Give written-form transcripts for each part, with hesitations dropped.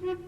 Sujud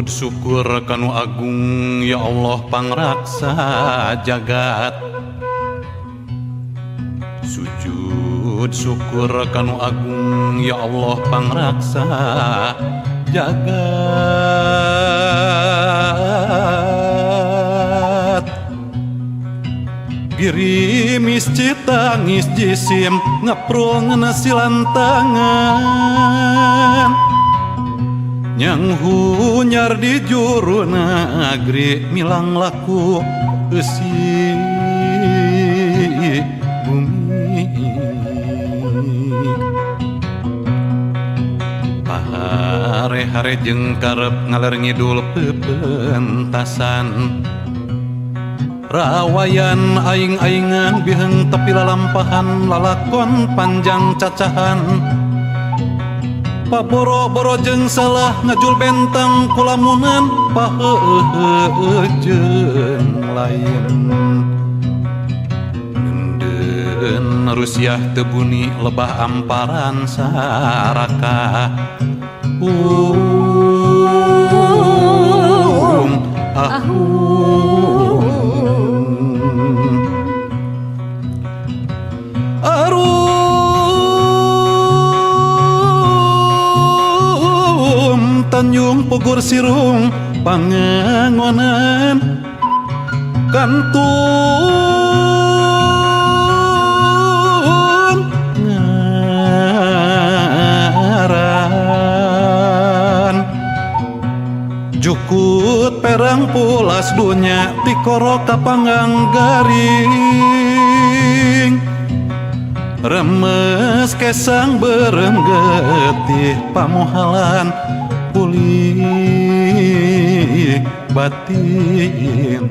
syukur kanu agung ya Allah pangraksa jagat. Sujud syukur kanu agung ya Allah pangraksa jagat. Girimis citangis jisim ngeprul ngeuna silantangan. Nyang hunyar di juru nagri milang laku eusi bumi. Pahare-hare jeung karep ngaler ngidul pepentasan. Rawayan aing-aingan biheng tepi lalampahan lalakon panjang cacahan. Paboro-boro jeung salah ngajul bentang kulamunan paheuheuh jeung lain. Nenden Rusiah teu buni lebah amparan saraka. Ahung. Arum Tanjung Pugur Sirung pangangonan kantun ngaran jukut perang pulas dunya tikoro kapanggang garing remes kesang berem getih pamohalan pulih batin.